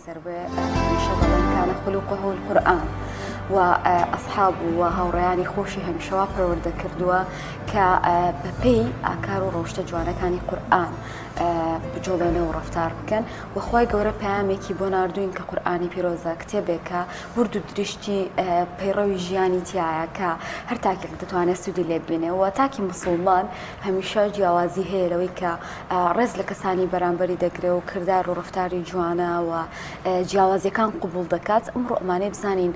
لەسەر بێ هەمیشە دەڵێن کانە خلقه القرآن و ئەسحاب و هاوڕێیانی خۆشی هەمیشە وا پەروەردە کردووە کە بەپێی ئاکار و ڕەوشتە جوانەکانی قورئان بجوڵێنەوە و ڕەفتار بکەن و خوای گەورە پەیامێکی بۆ ناردووین کە قورئانی پیرۆزە کتێبێکە ورد و درشتی پەیڕەوی ژیانی تایە کە هەر تاکێک دەتوانێت سوودی لێ ببینێ و تاکی مسوڵمان هەمیشە جیاوازی هەیە لەوەی کە ڕێز لە کەسانی بەرامبەری دەگرێ و کردار و ڕەفتاری جوانە و جیاوازیەکان قبوڵ دەکات. ئەمڕۆ ئەمانەی بزانین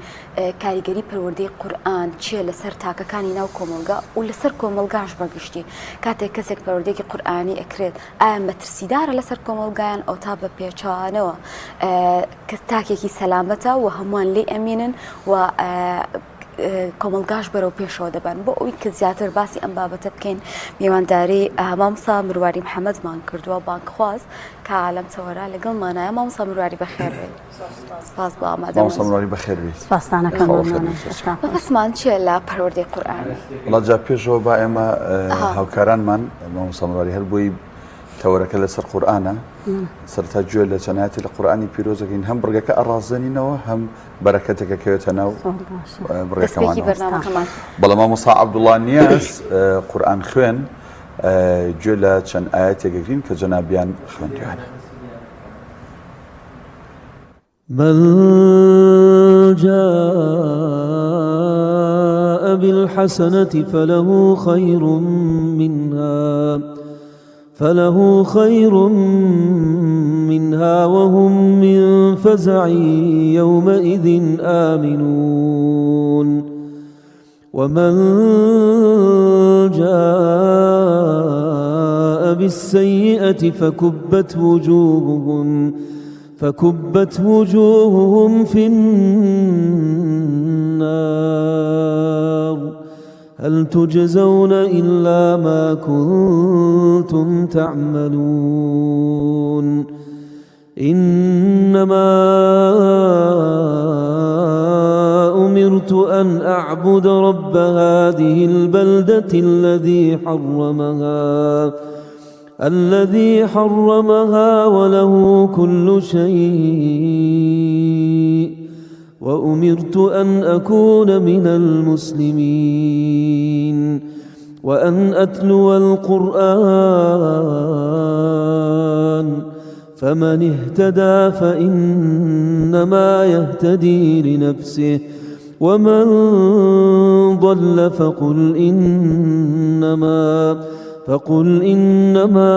کاریگەری پەروەردەی قورئان چییە لەسەر تاکەکانی ناو کۆمەڵگا و لەسەر کۆمەڵگاش بەگشتی. کاتێک کەسێک پەروەردەیەکی قورئانی ئەکرێت ئایا مەترسیدارە لەسەر کۆمەڵگایان ئەو تا بە پێچەوانەوە کە تاکێکی سەلامەتە و هەمووان لێی ئەمینن و کۆمەڵگاش بەرەو پێشەوە دەبەن. بۆ ئەوەی کە زیاتر باسی ئەم بابەتە بکەین میوانداری مامۆستا مرواری محەمەدمان کردووە بانگخواز کە لەم تەوەرە لەگەڵمانایە. مامۆستا مرواری بەخێر بێی. سپاس بۆ ئامادەبوون. مامۆستا مرواری بەخێر بێی. سپاستانەکەم مەمنونم. مەبەستمان چییە لە پەروەردەی قورئانی؟ وەڵا جا پێشەوە با ئێمە هاوکارانمان مامۆستا مرواری هەر بۆی تەوەرەکە لەسەر قورئانە سەرەتا گوێ لە چەند ئایەتێ لە قورئانی پیرۆزەکەین هەم بڕگەکە ئەڕازێنینەوە هەم بەرەکەتێکە کەوێتە ناو بڕگەکەمانەوە. بەڵێ مامۆستا عەبدوڵڵا نیاز قورئان خوێن گوێ لە چەند ئایەتێک ئەگرین کە جەنابیان خوێندویانە. من جاء بالحسنة فله خير منها فله خير منها وهم من فزع يومئذ آمنون ومن جاء بالسيئة فكبت وجوههم فكبت وجوههم في النار هل تجزون إلا ما كنتم تعملون إنما أمرت أن أعبد رب هذه البلدة الذي حرمها الذي حرمها وله كل شيء وأمرت أن أكون من المسلمين وأن أتلو القرآن فمن اهتدى فإنما يهتدي لنفسه ومن ضل فقل إنما فقل إنما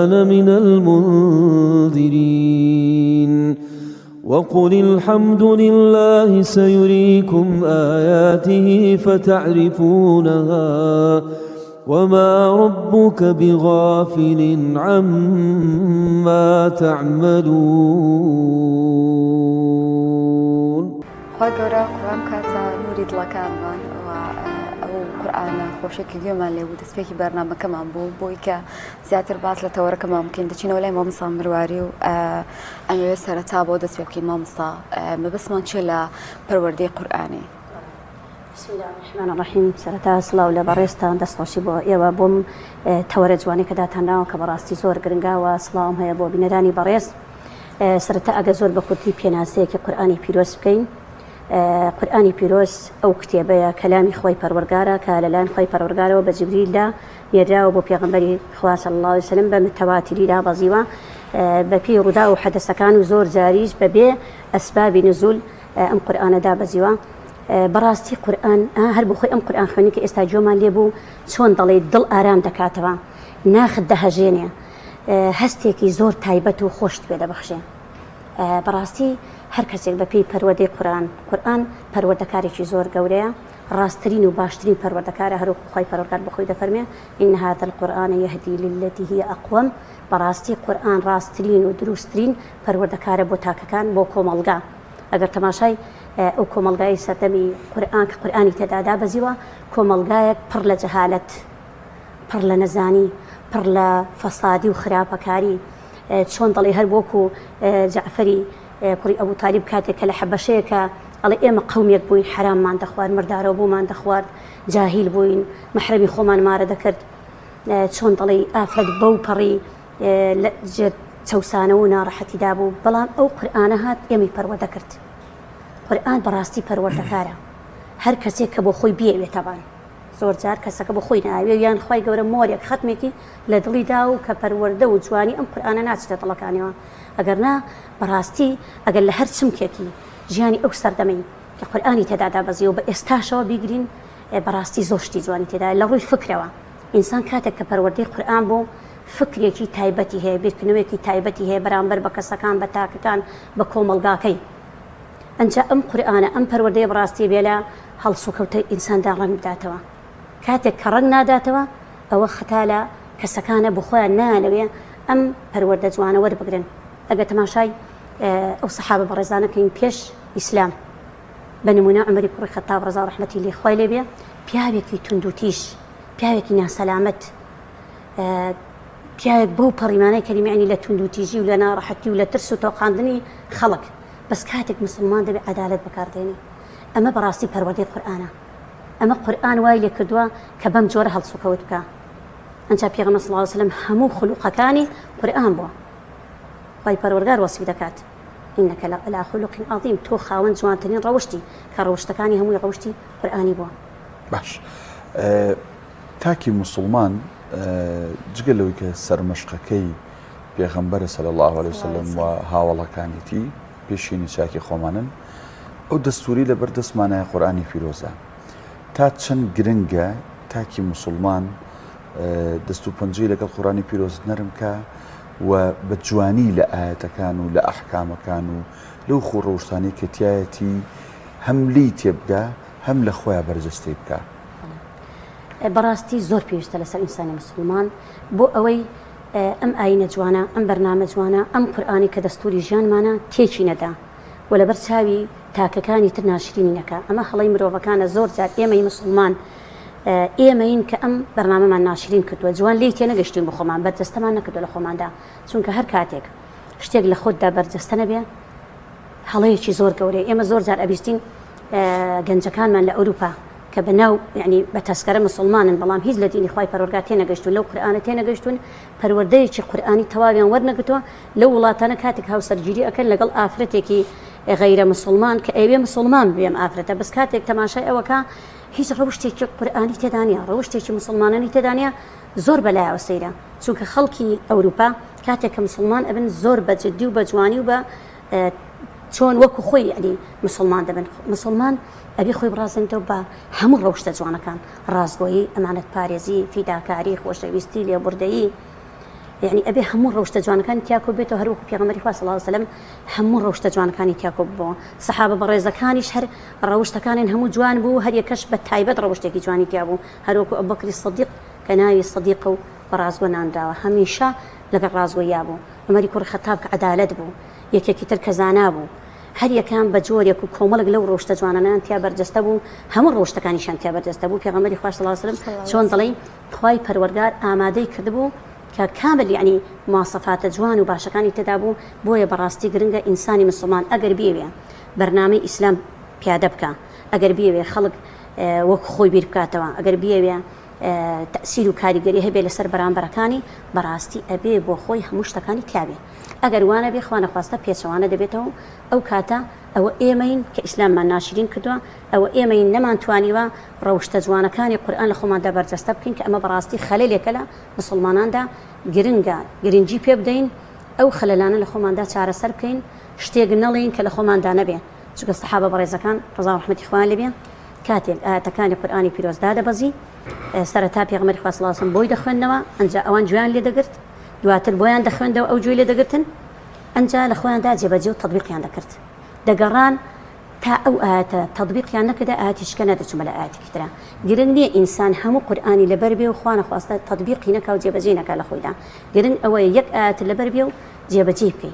أنا من المنذرين وقل الحمد لله سيريكم آياته فتعرفونها وما ربك بغافل عما تعملون. خوای گەورە قورئان بکاتە نوری دڵەکانمان و ئەو قورئانە خۆشەی کە گوێمان لێ بوو دەستپێکی بەرنامەکەمان بوو بۆی کە زیاتر باس لە تەوەرەکەمان بکەین دەچینەوە لای مامۆستا مرواری و ئەمەوێت سەرەتا بۆ دەست پێ بکەین مامۆستا مەبەستمان چیە لە پەروەردەی قورئانی؟ بسم اللە الرحمن الرحیم سەرەتا سڵاو لە بەڕێزتان دەستخۆشی بۆ ئێوە بۆم تەوەرە جوانەی کە داتانراوە کە بەڕاستی زۆر گرنگە و سڵاوم هەیە بۆ بینەرانی بەڕێز سەرەتا ئەگەر زۆر بە کورتی پێناسەیەکی قورئانی پیرۆز بکەین قورئانی پیرۆز ئەو کتێبەیە کەلامی خوای پەروەرگارە کە لەلایەن خوای پەروەرگارەوە بە جبریلدا نێردراوە بۆ پێغەمبەری خوا صلی اللە علیه وسلم بە متەواتری دابەزیوە بە پێی ڕووداو و حەدەسەکان و زۆر جاریش بەبێ ئەسبابی نزول ئەم قورئانە دابەزیوە بەڕاستی قورئان هەر بۆ خۆی ئەم قورئان خوێنی کە ئێستا گوێمان لێ بوو چۆن دەڵێی دڵ ئارام دەکاتەوە ناخت دەهەژێنێ هەستێکی زۆر تایبەت و خۆشت پێ دەبەخشێ بەڕاستی هەر کەسێک بە پێی پەروەردەی قورئان قورئان پەروەردەکارێکی زۆر گەورەیە ڕاستترین و باشترین پەروەردەکارە هەروەکو خوای پەروەردگار بۆ خۆی دەفەرمێ ان هذا القرآن یهدی للتی هی اقوم بەڕاستی قورئان ڕاستترین و دروستترین پەروەردەکارە بۆ تاکەکان بۆ کۆمەڵگا ئەگەر تەماشای ئەو کۆمەڵگای سەردەمی قورئان کە قورئانی تێدا دابەزیوە کۆمەڵگایەک پڕ لە جەهالەت پڕ لە نەزانی پڕ لە فەسادی و خراپەکاری چۆن دەڵێ هەر وەکو جەعفەری کوڕی ئەبو تالیب کاتێک کە لە حەبەشەیە کە ئەڵێ ئێمە قەومێک بووین حەراممان دەخوارد مردارەوە بوومان دەخوارد جاهیل بووین مەحرەمی خۆمان مارە دەکرد چۆن دەڵێی ئافرەت بەو پەڕی لە جێ. چەوسانەوە و ناڕەحەتیدا بوو، بەڵام ئەو قورئانە هات ئێمەی پەروەردە کرد. قورئان بەڕاستی پەروەردەکارە هەر کەسێک کە بۆ خۆی بیەوێ تەبعەن زۆر جار کەسەکە بۆ خۆی ناوێ یان خوای گەورە مۆرێک خەتمێکی لە دڵی دا و کە پەروەردە و جوانی ئەم قورئانە ناچێتە دڵەکانیەوە ئەگەر نا بەڕاستی ئەگەر لە هەر چمکێکی ژیانی ئەو سەردەمەی کە قورئانی تێدا دابەزیوە بە ئێستاشەوە بیگرین بەڕاستی زۆر شتی جوانی تێدایە لە ڕووی فکرەوە ئینسان کاتێک کە پەروەردەی قورئان بوو فکرێکی تایبەتی هەیە بیرکردنەوەیەکی تایبەتی هەیە بەرامبەر بە کەسەکان بە تاکەکان بە کۆمەڵگاکەی ئەنجا ئەم قورئانە ئەم پەروەردەیە بەڕاستی بێ لە هەڵسوکەوتەی ئینساندا ڕەنگ بداتەوە کاتێک کە ڕەنگ ناداتەوە ئەوە خەتا لە کەسەکانە بۆ خۆیان نایانەوێ ئەم پەروەردە جوانە وەربگرن ئەگەر تەماشای ئەو سەحابە بەڕێزانە کەین پێش ئیسلام بە نمونە عومەری کوڕی خەتاب ڕەزا و ڕەحمەتی لێ خوای لێ بێ پیاوێکی توندوتیژ پیاوێکی ناسەلامەت پیاوێک بەو پەڕیمانەی کەلیمەعنی لە توندوتیژی و لە ناڕەحەتی و لە ترس و تۆقاندنی خەڵک بەس کاتێک مسلمان دەبێت عەدالەت بەکاردێنێ ئەمە بەڕاستی پەروەردەی قورئانە ئەمە قورئان وای لێ کردووە کە بەم جۆرە هەڵسوکەوت بکە ئەنجا پێغەمبەر صلی الله علیه وسلم هەموو خلوقەکانی قورئان بووە خوای پەروەردگار وەسفی دەکات انک لعلی خلق عظیم تۆ خاوەن جوانترین ڕەوشتی کە ڕەوشتەکانی هەمووی ڕەوشتی قورئانی بووە. باش تاکی موسڵمان جگە لەوەی کە سەرمەشقەکەی پێغەمبەرە صلی اللە علیه وسلم و هاوەڵەکانیتی پێشینی چاکی خۆمانن ئەو دەستوری لەبەر دەستمانایە قورئانی پیرۆزە تا چەند گرنگە تاکی موسڵمان دەست و پەنجەی لەگەڵ قورئانی پیرۆز نەرم کا و بە جوانی لە ئایەتەکان و لە ئەحکامەکان و لەو خوو ڕەوشتانەی کە تیایەتی هەم لێی تێبگا هەم لە خۆیا بەرجەستەی بکا. بەڕاستی زۆر پێویستە لەسەر ئینسانی موسڵمان بۆ ئەوەی ئەم ئاینە جوانە ئەم بەرنامە جوانە ئەم قورئانی کە دەستوری ژیانمانە تێکی نەدا و لەبەر چاوی تاکەکانی تر ناشرینی نەکا ئەمە هەڵەی مرۆڤەکانە زۆر جار ئێمەی موسڵمان ئێمەین کە ئەم بەرنامەمان ناشرین کردووە جوان لێی تێنەگەشتوین بۆ خۆمان بەرجەستەمان نەکردووە لە خۆماندا چونکە هەر کاتێک شتێک لە خۆتدا بەرجەستە نەبێ هەڵەیەکی زۆر گەورەیە ئێمە زۆر جار ئەبیستین گەنجەکانمان لە ئەوروپا کە بە ناو یعنی بە تەسکەرە مسلمانن بەڵام هیچ لە دینی خوای پەروەردگار تێنەگەشتون لەو قورئانە تێنەگەشتون پەروەردەیەکی قورئانی تەواویان وەرنەگرتووە لەو وڵاتانە کاتێک هاوسەرگیری ئەکەن لەگەڵ ئافرەتێکی غەیرە مسلمان کە ئەیەوێ مسلمان ببێ ئەم ئافرەتە بەس کاتێک تەماشای ئەوەکا هیچ ڕەوشتێکی قورئانی تێدا نییە ڕەوشتێکی مسلمانانی تێدا نییە زۆر بەلایەوە سەیرە چونکە خەڵکی ئەوروپا کاتێک کە مسلمان ئەبن زۆر بە جدی و بە جوانی و بە چۆن وەکو خۆی یعنی مسلمان دەبن مسلمان ئەبێ خۆی بڕازێنێتەوە بە هەموو ڕەوشتە جوانەکان ڕاستگۆیی ئەمانەت پارێزی فیداکاری خۆشەویستی لێبوردەیی یعنی ئەبێ هەموو ڕەوشتە جوانەکانی تیا کۆ بێتەوە هەر وەکو پێغەمبەری خوا صلی اللە علیه وسلم هەموو ڕەوشتە جوانەکانی تیا کۆ ببەوە سەحابە بەڕێزەکانیش هەر ڕەوشتەکانیان هەموو جوان بوو هەر یەکەش بە تایبەت ڕەوشتێکی جوانی تیا بوو هەر وەکو ئەبوبەکری سدیق کە ناوی سدیقە و بە ڕاستگۆ نانراوە هەمیشە لەگەڵ ڕاستگۆییا بوو عومەری کوڕی خەتاب کە عەدالەت بوو یەکێکی تر کە زانا بوو هەر یەکەیان بە جۆرێک و کۆمەڵێک لەو ڕەوشتە جوانانەیان تیا بەرجەستە بوو هەموو ڕەوشتەکانیشیان تیا بەرجەستە بوو پێغەمبەری خوا صلی اللە علیه وسلم چۆن دەڵێی خوای پەروەرگار ئامادەی کردبوو کە کامل یەعنی مواسەفاتە جوان و باشەکانی تێدا بوو بۆیە بەڕاستی گرنگە ئینسانی مسوڵمان ئەگەر بیەوێ بەرنامەی ئیسلام پیادە بکا ئەگەر بیەوێ خەڵک وەک خۆی بیر بکاتەوە ئەگەر بیەوێ تەئسیر و کاریگەری هەبێ لەسەر بەرامبەرەکانی بەڕاستی ئەبێ بۆ خۆی هەموو شتەکانی تیابێ ئەگەر وانەبێ خوا نەخواستە پێچەوانە دەبێتەوە ئەو کاتە ئەوە ئێمەین کە ئیسلاممان ناشرین کردووە ئەوە ئێمەین نەمانتوانیوە ڕەوشتە جوانەکانی قورئان لە خۆماندا بەرجەستە بکەین کە ئەمە بەڕاستی خەلەلێکە لە موسڵماناندا گرنگە گرنگی پێ بدەین ئەو خەلەلانە لە خۆماندا چارەسەر بکەین شتێک نەڵێین کە لە خۆماندا نەبێ چونکە سەحابە بەڕێزەکان ڕەزا و ڕەحمەتی خوایان لێ بێ کاتێک ئایەتەکانی قورئانی پیرۆز دادەبەزی سەرەتا پێغەمبەری خوا صلی اللە علیه وسلم بۆی دەخوێندنەوە ئەنجا ئەوان گوێیان لێ دەگرت دواتر بۆیان دەخوێندەوە ئەو گوێی لێ دەگرتن ئەنجا لە خۆیاندا جێبەجێ و تەطبیقیان دەکرد دەگەڕان تا ئەو ئایەتە تەطبیقیان نەکردە ئایەتی شکە نەدەچوو بە لە ئایەتێکی ترا گرنگ نییە ئینسان هەموو قورئانی لەبەر بێ و خوا نەخواستە تەطبیقی نەکا و جێبەجێی نەکا لە خۆیدا گرنگ ئەوەیە یەک ئایەت لەبەر بێ و جێبەجێی بکەی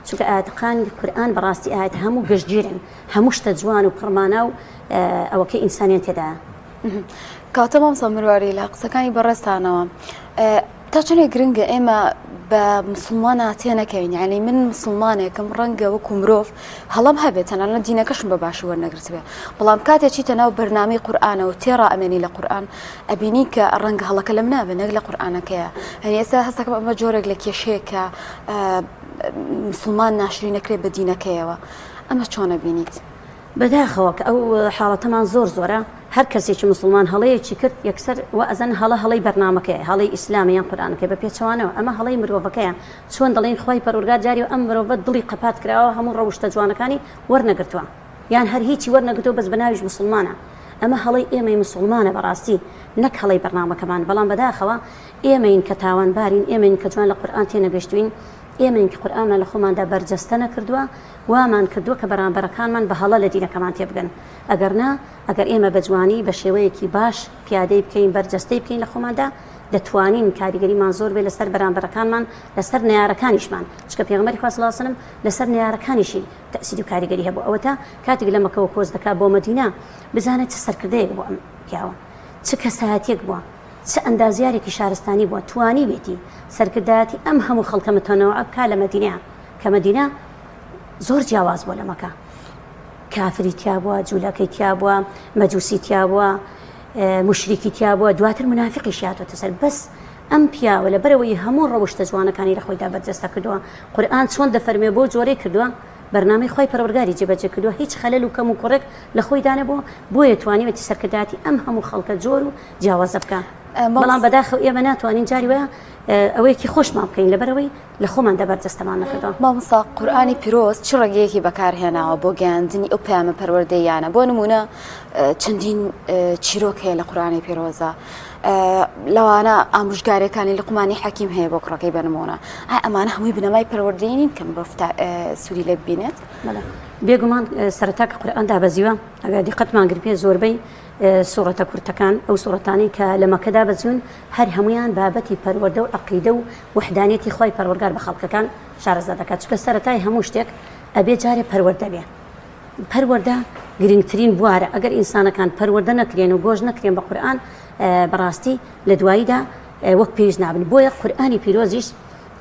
چونکە ئایەتەکانی قورئان بەڕاستی ئایەت هەموو گشتگیرن هەموو شتە جوان و پڕمانا و ئەوەکەی ئینسانیان تێدایە. کەواتە مامۆستا مرواری لە قسەکانی بەڕێزتانەوە تا چەندێک گرنگە ئێمە بە مسلمانە تێنەکەوین یعنی من مسلمانێکم ڕەنگە وەکو مرۆڤ هەڵەم هەبێت تەنانەت دینەکەشم بە باشی وەرنەگرتبێ بەڵام کاتێ چیتە ناو بەرنامەی قورئانەوە تێڕا ئەمێنی لە قورئان ئەبینی کە ڕەنگە هەڵەکە لەم نابێ نەک لە قورئانەکەیە یعنی ئێستا هەستەکەم ئەمە جۆرێک لە کێشەیە کە مسلمان ناشرین نەکرێت بە دینەکەیەوە ئەمە چۆنە بینیت؟ بەداخەوە کە ئەو حاڵەتەمان زۆر زۆرە هەر کەسێکی موسڵمان هەڵەیەکی کرد یەکسەر وا ئەزەن هەڵە هەڵەی بەرنامەکەیە هەڵەی ئیسلامە یان قورئانەکەی بە پێچەوانەوە ئەمە هەڵەی مرۆڤەکەیە چۆن دەڵێین خوای پەروەردگار جاری ئەم مرۆڤە دڵی قەپات کراوە هەموو ڕەوشتە جوانەکانی وەرنەگرتووە یان هەر هیچی وەرنەگرتووە بەس بەناویش موسڵمانە ئەمە هەڵەی ئێمەی موسڵمانە بەڕاستی نەک هەڵەی بەرنامەکەمان بەڵام بەداخەوە ئێمەین کە تاوانبارین ئێمەین کە جوان لە قورئان تێنەگەشتوین ئێمەین کە قورئانمان لە خۆماندا بەرجەستە نەکردووە وامان کردووە کە بەرامبەرەکانمان بە هەڵە لە دینەکەمان تێبگەن ئەگەر نا ئەگەر ئێمە بە جوانی بە شێوەیەکی باش پیادەی بکەین بەرجەستەی بکەین لە خۆماندا دەتوانین کاریگەریمان زۆر بێت لەسەر بەرامبەرەکانمان لەسەر نەیارەکانیشمان چونکە پێغەمبەری خوا صلی اللە علیه وسلم لەسەر نەیارەکانیشی تەئسیر و کاریگەری هەبوو ئەوەتا کاتێک لە مەکەوە کۆچ دەکات بۆ مەدینە بزانێت چ سەرکردەیەک بوو ئەم پیاوە چ کەسایەتیەک بووە چ ئەندازیارێکی شارستانی بووە توانیوێتی سەرکردایەتی ئەم هەموو خەڵکە متەنەوعە بکا لە مەدینە کە مەدینە زۆر جیاواز بووە لە مەکە کافری تیا بووە جوولەکەی تیا بووە مەجوسی تیا بووە مشریکی تیا بووە دواتر منافقیش هاتۆتە سەر بەس ئەم پیاوە لەبەرەوەی هەموو ڕەوشتە جوانەکانی لە خۆیدا بەرجەستە کردووە قورئان چۆن دەفەرمێ بۆ جۆرەی کردووە بەرنامەی خوای پەروەردگاری جێبەجێ کردووە هیچ خەلەل و کەم و کوڕێک لە خۆیدا نەبووە بۆیە توانیوێتی سەرکردایەتی ئەم هەموو خەڵکە جۆر و جیاوازە بکا بەڵام بەداخەوە ئێمە ناتوانین جاری وایە ئەوەیەکی خۆشمان بکەین لەبەرەوەی لە خۆماندا بەرجەستەمان نەکردووە. مامۆستا قورئانی پیرۆز چ ڕێگەیەکی بەکارهێناوە بۆ گەیاندنی ئەو پەیامە پەروەردەییانە بۆ نموونە چەندین چیرۆک هەیە لە قورئانی پیرۆزە لەوانە ئامۆژگاریەکانی لقمانی حەکیم هەیە بۆ کوڕەکەی بە نموونە ئایا ئەمانە هەمووی بنەمای پەروەردەیی نین کە مرۆڤ سوودی لێ ببینێت؟ بێگومان سەرەتا کە قورئان دابەزیوە ئەگەر دیقەتمان گرتبێ زۆربەی سوڕەتە کورتەکان ئەو سوڕەتانەی کە لە مەکە دابەزیون هەر هەموویان بابەتی پەروەردە و عەقیدە و وەحدانیەتی خوای پەروەرگار بە خەڵکەکان شارەزا دەکات چونکە سەرەتای هەموو شتێک ئەبێ جارێ پەروەردە بێ پەروەردە گرنگترین بوارە ئەگەر ئینسانەکان پەروەردە نەکرێن و گۆش نەکرێن بە قورئان بەڕاستی لە دواییدا وەک پێویست نابن بۆیە قورئانی پیرۆزیش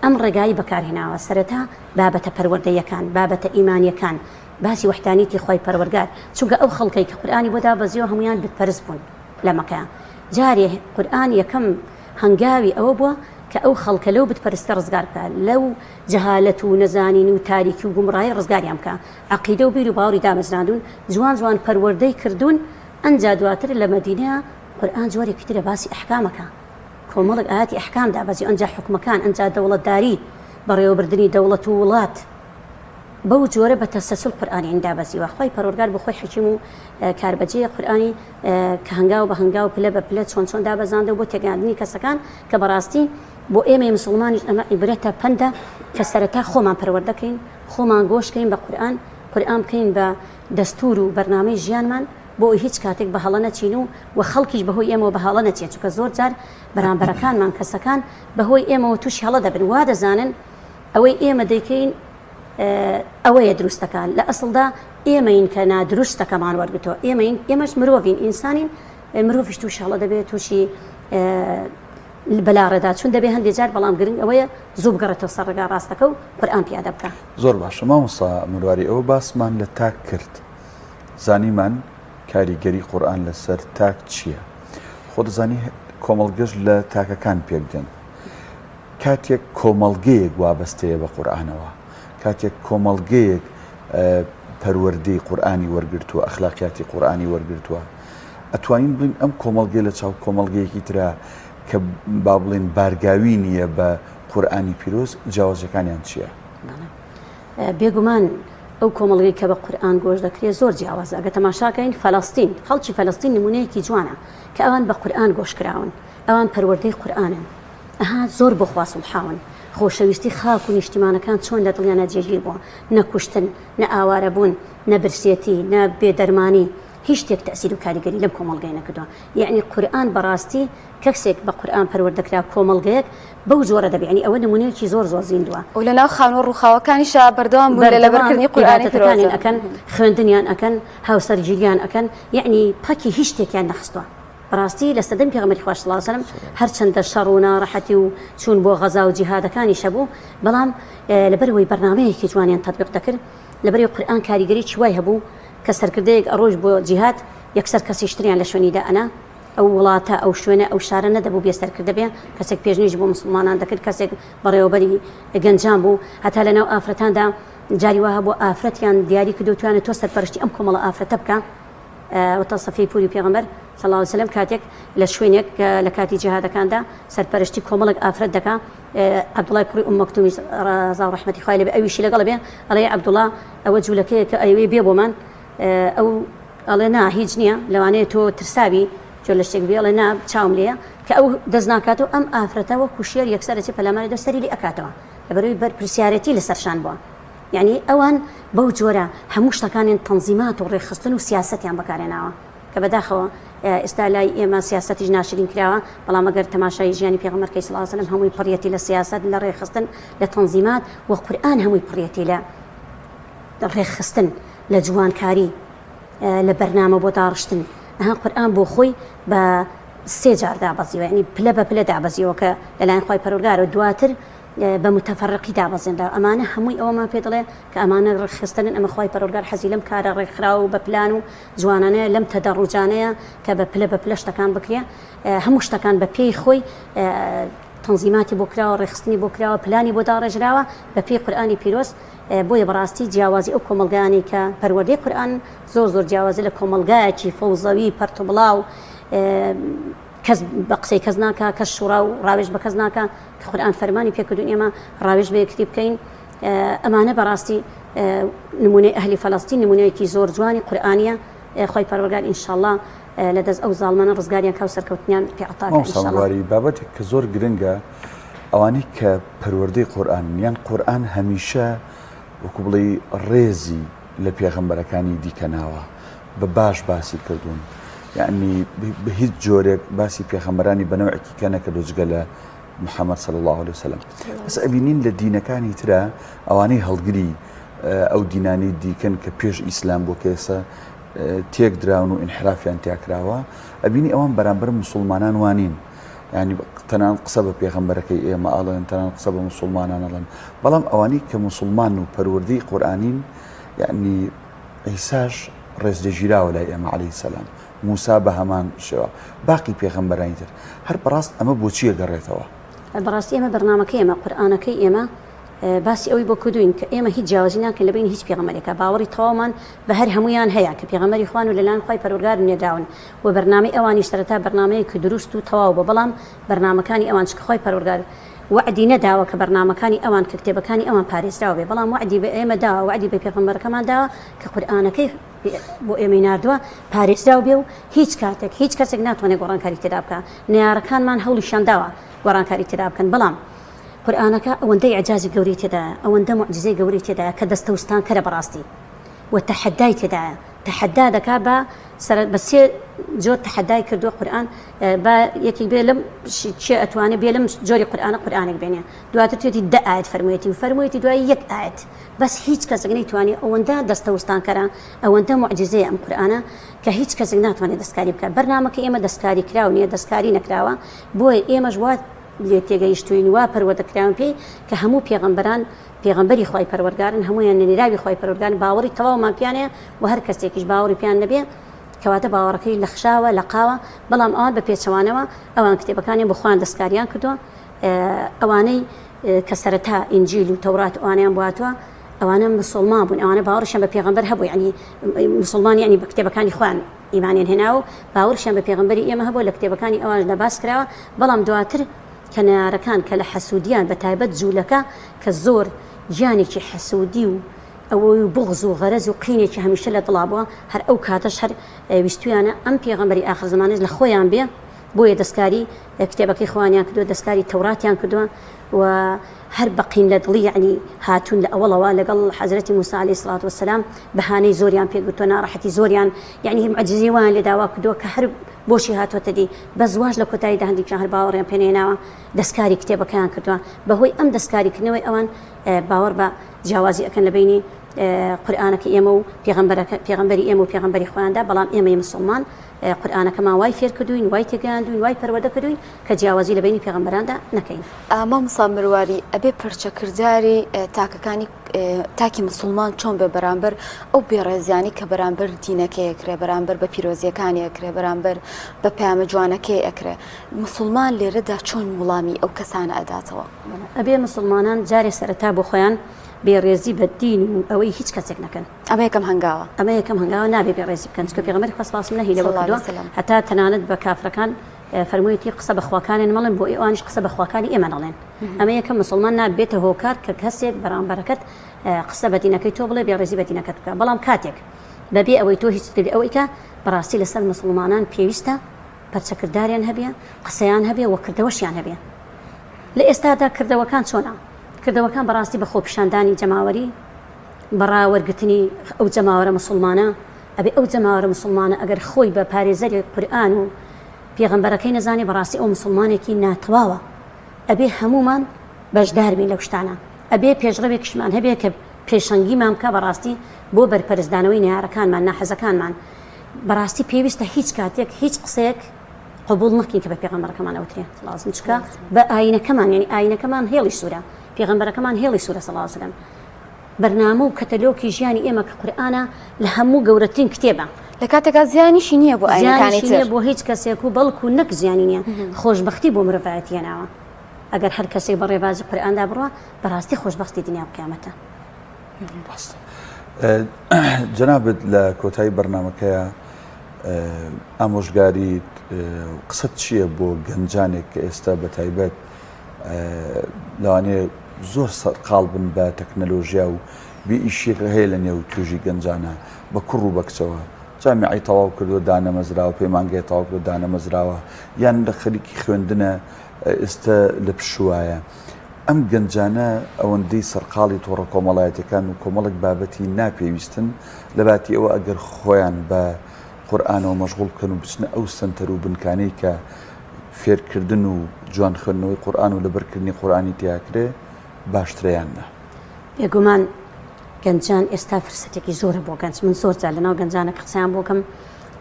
ئەم ڕێگایی بەکارهێناوە سەرەتا بابەتە پەروەردەیەکان بابەتە ئیمانیەکان باسی وەحدانیەتی خوای پەروەرگار چونکە ئەو خەڵکەی کە قورئانی بۆ دابەزیوە هەموویان بت پەرست بوون لە مەکە جارێ قورئان یەکەم هەنگاوی ئەوە بووە کە ئەو خەڵکە لەو بت پەرستە ڕزگار بکا لەو جەهالەت و نەزانین و تاریکی و گومڕایی ڕزگاریان بکا عەقیدە و بیر و باوەڕی دامەزراندوون جوان جوان پەروەردەی کردوون ئەنجا دواتر لە مەدینە قورئان جۆرێکی ترە باسی ئەحکام ئەکا کۆمەڵێک ئایەتی ئەحکام دابەزی ئەنجا حوکمەکان ئەنجا دەوڵەتداری بەڕێوەبردنی دەوڵەت و وڵات بەو جۆرە بە تەسەسول قورئانی عین دابەزیوە خوای پەروەردگار بۆ خۆی حەکیم و کاربەجێیە قورئانی کە هەنگاو بە هەنگاو پلە بە پلە چۆن چۆن دابەزاندەوە بۆ تێگەیاندنی کەسەکان کە بەڕاستی بۆ ئێمەی مسوڵمانیش ئەمە عیبرەتە پەندە کە سەرەتا خۆمان پەروەردە کەین خۆمان گۆش کەین بە قورئان قورئان بکەین بە دەستور و بەرنامەی ژیانمان بۆ ئەوەی هیچ کاتێک بە هەڵە نەچین و وە خەڵکیش بەهۆی ئێمەوە بە هەڵە نەچێت چونکە زۆر جار بەرامبەرەکانمان کەسەکان بەهۆی ئێمەوە تووشی هەڵە دەبن وا دەزانن ئەوەی ئێمە دەیکەین ئەوەیە دروستەکە لە ئەسڵدا ئێمەین کە نادروستەکەمان وەرگتووە ئێمەین ئێمەش مرۆڤین ئینسانین مرۆڤیش تووشی هەڵە دەبێت تووشی بەلاڕێدا چون دەبێ هەندێک جار بەڵام گرنگ ئەوەیە زوو بگەڕێتەوە سەر ڕێگا ڕاستەکە و قورئان پیادە بکە. زۆر باشە مامۆستا مرواری ئەوە باسمان لە تاک کرد زانیمان کاریگەری قورئان لەسەر تاک چییە خۆ دەزانی کۆمەڵگەش لە تاکەکان پێک دێن کاتێک کۆمەڵگەیەک وابەستەیە بە قورئانەوە، کاتێک کۆمەڵگەیەک پەروەردەی قورئانی وەرگرتووە، ئەخلاقیاتی قورئانی وەرگرتووە، ئەتوانین بڵین ئەم کۆمەڵگەی لە چاو کۆمەڵگەیەکی ترا کە با بڵێن بارگاوی نییە بە قورئانی پیرۆز جیاوازیەکانیان چییە؟ بێگومان ئەو کۆمەڵگەی کە بە قورئان گۆش دەکرێت زۆر جیاوازە ئەگە تەماشاکەین فەلەستین خەڵکی فەلەستین نمونەیەکی جوانە کە ئەوان بە قورئان گۆش کراون ئەوان پەروەردەی قورئانن ئەها زۆر بۆ خوا سوڵحاون. خۆشەویستی خاک و نیشتیمانەکان چۆن لە دڵیانا جێگیر بووە. نە کوشتن، نە ئاوارەبوون، نە برسێتی، نە بێ دەرمانی، هیچ شتێک تەئسیر و کاریگەری لەم کۆمەڵگەیە نەکردووە. یەعنی قورئان بەڕاستی کەسێک بە قورئان پەروەردە کرا کۆمەڵگەیەک بەو جۆرە دەبێ. یەعنی ئەوە نموونەیەکی زۆر زۆر زیندووە. و لە ناو خانووە ڕووخاوەکانیشا بەردەوام بوون لە بەردەوام لەبەرکردنی قورئانی پیرۆز. عیبادەتەکانیان ئەکەن، خوێندنیان ئەکەن، هاوسەرگیریان ئەکەن، یەعنی پەکی هیچ شتێکیان نەخستووە. بەڕاستی لە سەردەمی پێغەمبەری خوا صلی اللە علیە وسلم هەرچەندە شەڕ و ناڕەحەتی و چوون بۆ غەزا و جیهادەکانیش هەبوو بەڵام لەبەرئەوەی بەرنامەیەکی جوانیان تەتبیق دەکرد لەبەرئەوەی قورئان کاریگەریی وای هەبوو کە سەرکردەیەک ئەڕۆیشت بۆ جیهاد یەکسەر کەسیش تریان لە شوێنی دائەنا ئەو وڵاتە ئەو شوێنە ئەو شارە نەدەبوو بێ سەرکردە بێ کەسێک پێشنوێژی بۆ موسڵمانان دەکرد کەسێک بەڕێوەبەری گەنجان بوو هەتا لەناو ئافرەتاندا جاری وا هەبوو ئافرەتیان دیاری کردو توانە تۆ سەرپەرشتی ئەم کۆمەڵە ئافرەتە بکە وتە سەفیەی پوری پێغەمبەر صلی اللە علیە وسلم کاتێک لە شوێنێک لە کاتی جیهادەکاندا سەرپەرشتی کۆمەڵێک ئافرەت دەکا عەبدوڵای کوڕی ئوم مەکتومیش ڕەزا و ڕەحمەتی خوای لێ بێ ئەویشی لەگەڵ بێ ئەڵێ عەبدوڵا ئەوە جوولەکەیە کە ئەیەوێ بێ بۆمان ئەو ئەڵێ نا هیچ نییە لەوانەیە تۆ ترساوی جۆ لە شتێک بێ ئەڵێ نا چاوم لێیە کە ئەو دەست ناکاتەوە ئەم ئافرەتە وەکو شێر یەکسەر ئەچێ پەلاماری دە سەری لێ ئەکاتەوە لەبەرئەوەی بەرپرسیارێتی لەسەر شان بووە یەعنی ئەوان بەو جۆرە هەموو شتەکانیان تەنزیمات و ڕێکخستن و سیاسەتیان بەکارهێناوە کە بەداخەوە ئێستا لای ئێمە سیاسەتیش ناشرین کراوە بەڵام ئەگەر تەماشای ژیانی پێغەمبەر کەی صلی اللە علیه وسلم هەمووی پڕیەتی لە سیاسەت لە ڕێکخستن لە تەنزیمات و قورئان هەمووی پڕیەتی لە ڕێکخستن لە جوانکاری لە بەرنامە بۆ داڕشتن ئەها قورئان بۆ خۆی بە سێ جار دابەزیوە یعنی پلە بە پلە دابەزیوە کە لەلایەن خوای پەروەردگارەوە دواتر بە متفەرقی دابەزێنراوە ئەمانە هەمووی ئەوەمان پێ دەڵێ کە ئەمانە ڕێکخستنن ئەمە خوای پەروەردگار حەزی لەم کارە ڕێکخراو و بە پلان و جوانانەیە لەم تەدەڕوجانەیە کە بە پلە بە پلە شتەکان بکرێ هەموو شتەکان بە پێی خۆی تەنزیماتی بۆ کراوە ڕێکخستنی بۆ کراوە پلانی بۆ داڕێژراوە بە پێی قورئانی پیرۆز بۆیە بەڕاستی جیاوازی ئەو کۆمەڵگایانەی کە پەروەردەی قورئان زۆر زۆر جیاوازە لە کۆمەڵگایەکی فەوزەوی پەرتوبڵاو کەس بە قسەی کەس ناکا کەس شوڕا و ڕاوێژ بە کەس ناکا کە قورئان فەرمانی پێکردوین ئێمە ڕاوێژ بە یەکتری بکەین ئەمانە بەڕاستی نمونەی ئەهلی فەلەستین نمونەیەکی زۆر جوانی قورئانیە خوای پەروەردگار ئینشاءاللە لە دەست ئەو زاڵمانە ڕزگاریان کا و سەرکەوتنیان پێ عەتا کا مامۆستا ئینشاءاللە. مرواری بابەتێک کە زۆر گرنگە ئەوانەی کە پەروەردەی قورئانن یان قورئان هەمیشە وەکو بڵێی ڕێزی لە پێغەمبەرەکانی دیکە ناوە بە باش باسی کردوون یعنی بە هیچ جۆرێک باسی پێغەمبەرانی بە نەوعێکی کە نەکردو جگە لە محەممەد صلی الله علیه وسلم بەس ئەبینین لە دینەکانی ترە ئەوانەی هەڵگری ئەو دینانی دیکەن کە پێش ئیسلام بۆ کێسە تێک دراون و ئینحرافیان تیاکراوە ئەبینی ئەوان بەرامبەر مسلمانان وانین ینی تەنان قسە بە پێغەمبەرەکەی ئێمە ئەڵێن تەنان قسە بە مسلمانان ئەڵێن بەڵام ئەوانەی کە مسلمان و پەروەردەی قورئانین یعنی عیساش ڕێزلێگیراوە لای ئێمە عەلەیهی سەلام، موسا بە هەمان شێوە، باقی پێغەمبەرانی تر. هەر بەڕاست ئەمە بۆچی ئەگەڕێتەوە؟ بەڕاستی ئێمە بەرنامەکەی ئێمە، قورئانەکەی ئێمە باسی ئەوەی بۆ کردووین کە ئێمە هیچ جیاوازی ناکەین لە بەینی هیچ پێغەمبەرێکا، باوەڕی تەواومان بە هەر هەموویان هەیە کە پێغەمبەری خوان و لەلایەن خوای پەروەردگار نێردراون و بەرنامەی ئەوانیش سەرەتا بەرنامەیەکی دروست و تەواو بووە بەڵام بەرنامەکانی ئەوان چونکە خوای پەروەردگار وەعدی نەداوە کە بەرنامەکانی ئەوان کە کتێبەکانی ئەوان پارێزراو بێ بەڵام وەعدی بە ئێمە داوە وەعدی بە پێغەمبەرەکەمان داوە کە قورئانەکەی بۆ ئێمەی ناردووە پارێزراو بێ و هیچ کاتێک هیچ کەسێک ناتوانێت گۆڕانکاری تێدا بکا نەیارەکانمان هەوڵیشیان داوە گۆڕانکاری تێدا بکەن بەڵام قورئانەکە ئەوەندە ئیعجازی گەورەی تێدایە ئەوەندە موعجیزەی گەورەی تێدایە کە دەستەوستانکەرە بەڕاستی و تەحەدای تێدایە تەحەدا دەکا بە سەر بە سێ جۆر تەحەدای کردووە قورئان با یەکێک بێ لەم کێ ئەتوانێ بێ لەم جۆری قورئانە قورئانێک بێنێ دواتر توێتی دە ئایەت فەرموویەتی و فەرموویەتی دوای یەک ئایەت بەس هیچ کەسێک نەیتوانی ئەوەندە دەستەوستانکەرە ئەوەندە موعجیزەیە ئەم قورئانە کە هیچ کەسێک ناتوانێت دەستکاری بکات بەرنامەکە ئێمە دەستکاری کراو نییە دەستکاری نەکراوە بۆیە ئێمەش وا لێ تێگەیشتوین وا پەروەردە کراوین پێی کە هەموو پێغەمبەران پێغەمبەری خوای پەروەردگارن هەموویان نێراوی خوای پەروەردگارن باوەڕی تەواومان پێیان هەیە و هەر کەسێکیش باوەڕی پێیان نەبێ کەواتە باوەڕەکەی لەخشاوە لەقاوە بەڵام ئەوان بە پێچەوانەوە ئەوان کتێبەکانیان بۆ خۆیان دەستکاریان کردووە ئەوانەی کە سەرەتا ئینجیل و تەورات ئەوانیان بۆ هاتووە ئەوانە مسلمان بوون ئەوانە باوەڕیشیان بە پێغەمبەر هەبوو یعنی مسلمان یعنی بە کتێبەکانی خۆیان ئیمانیان هێناوە و باوەڕیشیان بە پێغەمبەری ئێمە هەبووە لە کتێبەکانی ئەوانشدا باس کراوە بەڵام دواتر کە نەیارەکان کە لە حەسوودیان بە تایبەت جوولەکە کە زۆر گیانێکی حەسوودی و ئەوەی و بوغز و غەرەز و قینێکی هەمیشە لە دڵا بووە هەر ئەو کاتەش هەر ویستویانە ئەم پێغەمبەری ئاخر زەمانەش لە خۆیان بێ بۆیە دەستکاری کتێبەکەی خۆیانیان کردووە دەستکاری تەوراتیان کردووە و هەر بە قین لە دڵی یەعنی هاتوون لە ئەوەڵەوە لەگەڵ حەزرەتی موسی علیە سڵات وسلام بەهانەی زۆریان پێ گرتووە ناڕەحەتی زۆریان یەعنی معجزەی وایان لێ داوا کردووە کە هەر بۆشی هاتووەتە دی بەس واش لە کۆتاییدا هەندێکیان هەر باوەڕیان پێ نەهێناوە دەستکاری کتێبەکەیان کردووە بەهۆی ئەم دەستکاری کردنەوەی ئەوان باوەڕ بە جیاوازی ئەکەن لە بەینی. قورئانەکە ئێمە و پێغەمبەرەکە پێغەمبەری ئێمە و پێغەمبەری خۆیاندا بەڵام ئێمەی مسوڵمان قورئانەکەمان وای فێر کردووین وای تێگەیاندووین وای پەروەردە کردووین کە جیاوازی لە بەینی پێغەمبەراندا نەکەین. مامۆستا مرواری ئەبێ پەرچەکرداری تاکەکانی تاکی مسوڵمان چۆن بێ بەرامبەر ئەو بێڕێزیانی کە بەرامبەر دینەکەی ئەکرێ بەرامبەر بە پیرۆزیەکانی ئەکرێ بەرامبەر بە پەیامە جوانەکەی ئەکرێ مسوڵمان لێرەدا چۆن وڵامی ئەو کەسانە ئەداتەوە؟ ئەبێ مسوڵمانان جارێ سەرەتا بۆ خۆیان بێڕێزی بە دین و ئەوەی هیچ کەسێک نەکەن. ئەمە یەکەم هەنگاوە. ئەمە یەکەم هەنگاوە نابێ بێڕێزی بکەن چونکە پێغەمبەری خوا صلی اللە علیە و سلم نەهی لەوە کردووە هەتا تەنانەت بە کافرەکان فەرموویەتی قسە بە خواکانیان مەڵێن بۆ ئەوانیش قسە بە خواکانی ئێمە نەڵێن ئەمە یەکەم مسوڵمان نابێتە هۆکار کە کەسێک بەرامبەرەکەت قسە بە دینەکەی تۆ بڵێ بێڕێزی بە دینەکەت بکە بەڵام کاتێک بەبێ ئەوەی تۆ هیچ ئەوەی کە بەڕاستی لەسەر مسوڵمانان پێویستە پەرچەکرداریان هەبێ، قسەیان هەبێ و کردەوەشیان هەبێ. لە ئێستادا کردەوەکان چۆنە؟ کردەوەکان بەڕاستی بە خۆپیشاندانی جەماوەری، بە ڕاوەرگرتنی ئەو جەماوەرە موسوڵمانە، ئەبێ ئەو جەماوەرە موسوڵمانە ئەگەر خۆی بە پارێزەری قورئان و پێغەمبەرەکەی نەزانێ بەڕاستی ئەو موسوڵمانێکی ناتەواوە. ئەبێ هەموومان بەشدار بین لەو شتانە. ئەبێ پێشڕەوێکیشمان هەبێ کە پێشەنگیمان بکا بەڕاستی بۆ بەرپەرچدانەوەی نەیارەکانمان، ناحەزەکانمان. بەڕاستی پێویستە هیچ کاتێک هیچ قسەیەک قبوڵ نەکەین کە بە پێغەمبەرەکەمان ئەوترێ صلی الله علیه و چونکە بە ئاینەکەمان یعنی ئاینەکەمان هێڵی سوورە پێغەمبەرەکەمان هێڵی سوورە صلی الله علیه و سلم بەرنامە و کەتەلۆکی ژیانی ئێمە کە قورئانە لە هەموو گەورەترین کتێبە لە کاتێکا زیانیشی نییە بۆ ئاینەکانی زیانیشی نییە بۆ هیچ کەسێک و بەڵکو نەک زیانی نییە خۆشبەختی بۆ مرۆڤایەتی هێناوە ئەگەر هەر کەسێک بە ڕێبازی قورئاندا بڕوا بەڕاستی خۆشبەختی دنیا و قیامەتە. ڕاستە جەنابت لە کۆتایی بەرنمەکەیە ئامۆژگاریت قسەت چییە بۆ گەنجانێک کە ئێستا بە تایبەت لەوانەیە زۆر سەرقاڵ بن بە تەکنەلۆژیا و بێ ئیشیەک هەیە لە نێو توژی گەنجانە بە کوڕ و بە کچەوە جامیعی تەواو کردووە دانەمەزراوە پەیمانگای تەواو کردووە دانەمەزراوە یان لە خەریکی خوێندنە ئێستا لە پشوایە ئەم گەنجانە ئەوەندەی سەرقاڵی تۆڕە کۆمەڵایەتیەکان و کۆمەڵێک بابەتی ناپێویستن، لەباتی ئەوە ئەگەر خۆیان بە قورئانەوە مەشغوڵ بکەن و بچنە ئەو سەنتەر و بنکانەی کە فێرکردن و جوان خوێندنەوەی قورئان و لەبەرکردنی قورئانی تیاکرێ باشترە یان نا؟ بێگومان گەنجان ئێستا فرسەتێکی زۆرە بۆ گەنج من زۆر جار لەناو گەنجانە کە قسەیان بۆ کەم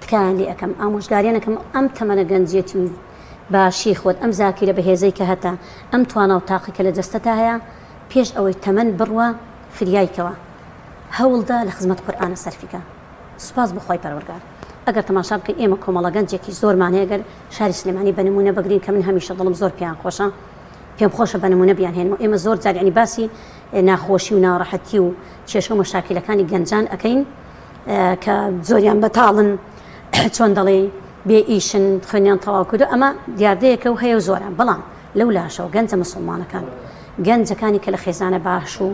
تکایان لێ ئەکەم ئامۆژگاریان ئەکەم ئەم تەمەنە گەنجێتی و باشی خۆت، ئەم زاکیرە بەهێزەی کە هەتە، ئەم توانا و تاقی کە لە جەستەتا هەیە، پێش ئەوەی تەمەن بڕوا فریای کەوە. هەوڵدە لە خزمەت قورئانە سەرفی کە. سوپاس بۆ خوای پەروەرگار. ئەگەر تەماشا بکەین ئێمە کۆمەڵە گەنجێکی زۆرمان هەیە گەر شاری سلێمانی بە نموونە بگرین کە من هەمیشە دڵم زۆر پێیان خۆشە پێم خۆشە بە نموونە بیانهێنمەوە ئێمە زۆر جار یانی باسی ناخۆشی و ناڕەحەتی و کێشە و مەشاکیلەکانی گەنجان ئەکەین کە زۆریان بەتاڵن چۆن دەڵێی بێ ئیشن خوێنیان تەواو کردو ئەمە دیاردەیەکە و هەیە و زۆرە بەڵام لەو لاشەوە گەنجە مسوڵمانەکان گەنجەکانی کە لە خێزانە باش و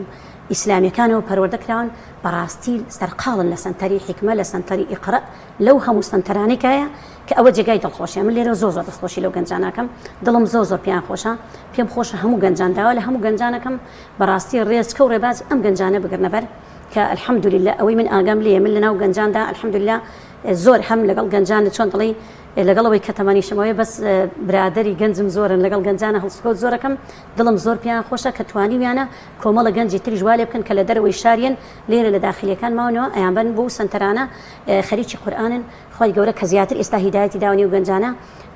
ئیسلامیەکانەوە پەروەردە کراون بەڕاستی سەرقاڵن لە سەنتەری حیکمە لە سەنتەری ئیقرە لەو هەموو سەنتەرانەی کایە کە ئەوە جێگای دڵخۆشیە من لێرە زۆر زۆر دەستخۆشی لەو گەنجانەکەم دڵم زۆر زۆر پێیان خۆشە پێم خۆشە هەموو گەنجان داوا لە هەموو گەنجانەکەم بەڕاستی ڕێچکە و ڕێبازی ئەم گەنجانە بگرنە بەر کە الحمدللە ئەوەی من ئاگام لێیە من لەناو گەنجاندا الحمدللە زۆر هەم لەگەڵ گەنجان چۆن دەڵێی لەگەڵ ئەوەی کە تەمەنیشم ئەوەیە بەس برادەری گەنجم زۆرن لەگەڵ گەنجانە هەڵسوکەوت زۆرەکەم دڵم زۆر پێیان خۆشە کە توانیویانە کۆمەڵە گەنجی تریش وا لێ بکەن کە لە دەرەوەی شاریان لێرە لە داخلیەکان ماونەوە ئەیانبەن بۆ سەنتەرانە خەریکی قورئانن خوای گەورە کە زیاتر ئێستا هیدایەتی داوە نێو گەنجانە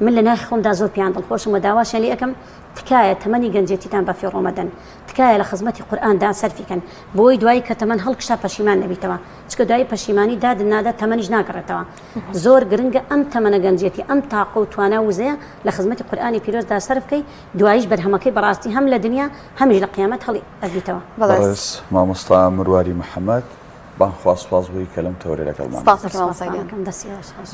من لە ناخی خۆمدا زۆر پێیان دڵخۆشم و داواشیان لێ ئەکەم تکایە تەمەنی گەنجێتیتان بەفیڕۆ مەدەن تکایە لە خزمەتی قورئاندا سەرفی کەن بۆی دوایی کە تەمەن هەڵکشا پەشیمان نەبیتەوە چکە دوایی پەشیمانی دادت نادا تەمەنیش ناگەڕێتەوە زۆر گرنگە ئەم تەمەنە گەنجێتی ئەم تاقە و توانا و وزەیە لە خزمەتی قورئانی پیرۆزدا سەرف کەی دواییش بەرهەمەکەی بەڕاستی هەم لە دنیا هەمیش لە قیامەت هەڵی ئەگریتەوە. بەڕێز مامۆستا مرواری محەمەد بانگخواز سوپاس بۆی کە لەم تەوەرە لەگەڵمان سپاس مامۆستا گیان. دەستی خۆش.